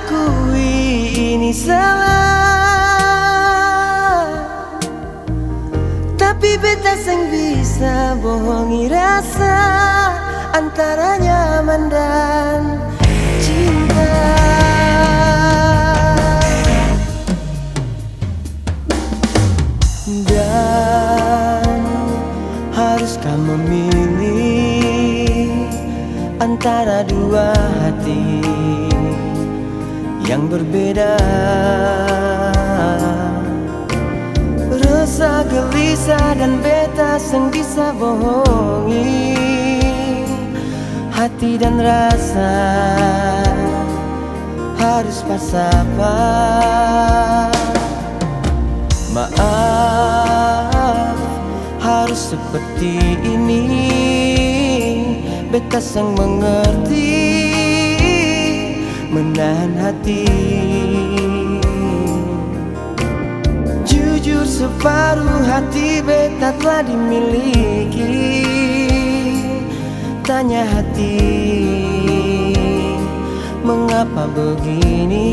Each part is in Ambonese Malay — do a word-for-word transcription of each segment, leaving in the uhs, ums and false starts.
Akui ini salah, tapi beta seng bisa bohongi rasa antara nyaman dan cinta. Dan haruskah memilih antara dua hati yang berbeda? Resah, gelisah, dan beta seng bisa bohongi hati dan rasa. Harus pasapa? Maaf, harus seperti ini. Beta seng mengerti menahan hati. Jujur, separuh hati beta telah dimiliki. Tanya hati, mengapa begini?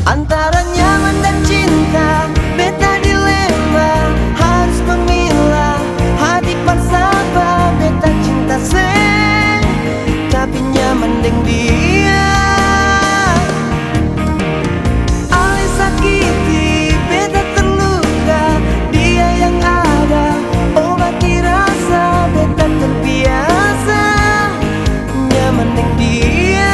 Antara nyaman dan cinta, beta dilema, harus memilah. Hati pasapa, beta cinta seng, tapi nyaman deng dia. Ale sakiti, beta terluka, dia yang ada, obati rasa, beta terbiasa nyaman deng dia.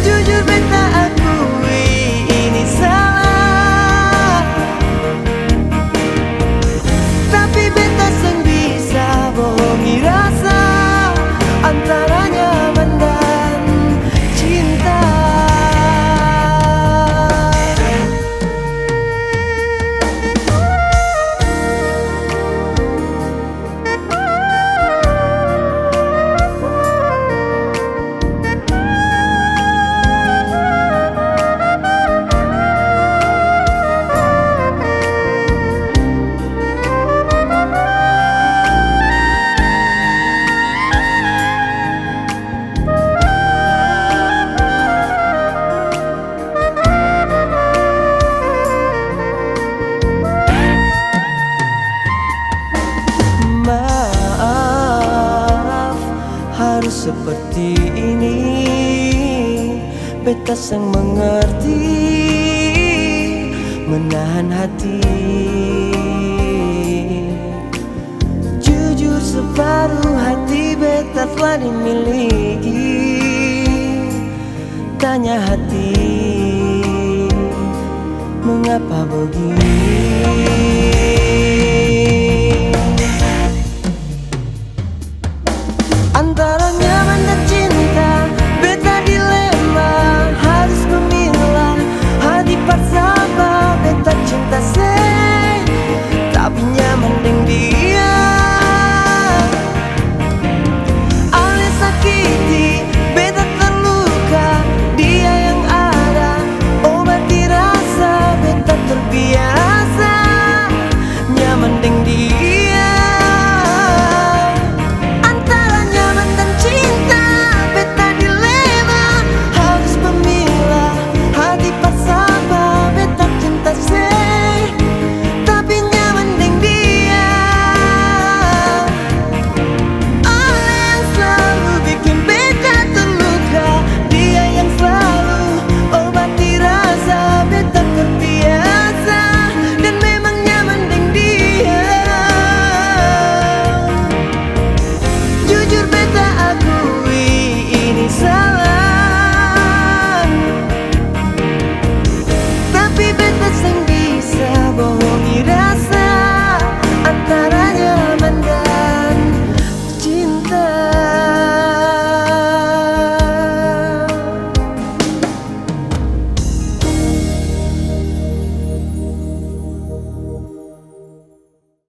Jujur beta akui ini salah, tapi beta seng bisa bohongi rasa antara nyaman dan cinta. Maaf, harus seperti ini. Beta seng mengerti menahan hati. Jujur, separuh hati beta telah dimiliki. Tanya hati, mengapa begini?